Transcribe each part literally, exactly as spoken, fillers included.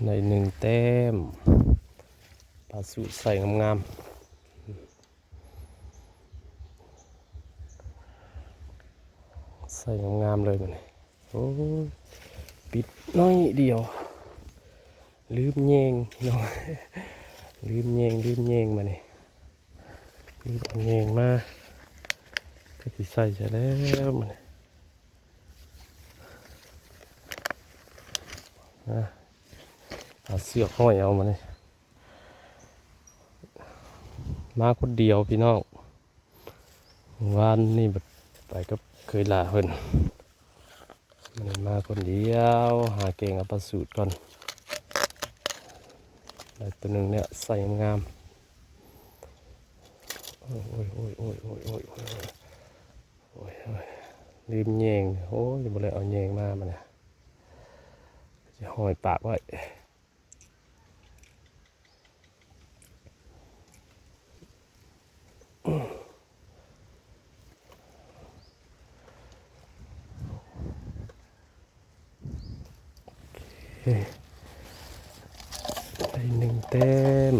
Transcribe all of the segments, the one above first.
ได้หนึ่งแต้ม ปลาสูดใส่งามๆ ใส่งามๆ เลยมัน โอ้ย ปิดน้อยเดียว ลืมแยงพี่น้อง ลืมแยง ลืมแยงมานี่ ลืมเอาแยงมา ก็สิใส่ใส่แล้วมัน อ่ะ เอาเสือกห้อยเอามานี่ มาคนเดียวพี่น้อง วานนี่บัดไปกับเคยหล้าเพิ่น มันมาคนเดียว หาแกงเอาปลาสูดก่อน ได้ตัวหนึ่งเนี่ย ใส่งามๆ โอ้ย โอ้ย โอ้ย โอ้ย โอ้ย โอ้ย โอ้ย โอ้ย โอ้ย ลืมแยง โอ้ย บ่ได้เอาแยงมา มันน่ะ สิห้อยปากไว้ ได้หนึ่งแต้ม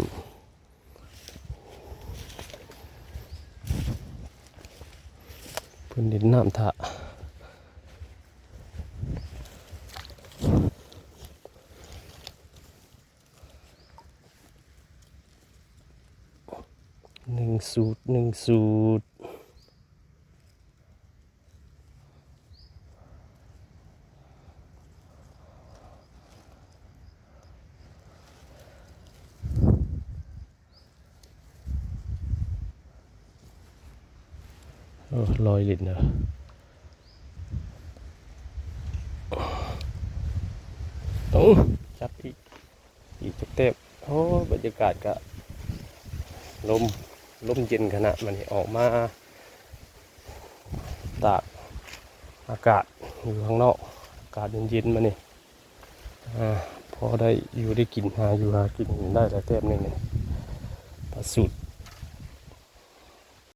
เพิ่นเล่นน้ำท่า หนึ่งสูด หนึ่งสูด โอ้ ลอยหลิ้นเด้อ โอ้ จับอีก อีกจักแต้ม โอ้ บรรยากาศก็ ลม ลมเย็นขนาดมันนี่ ออกมา ตากอากาศอยู่ข้างนอก อากาศเย็นๆ มานี่ อ่า พอได้อยู่ได้กิน หาอยู่หากินได้แล้วแต้มหนึ่งนี่ ปลาสูด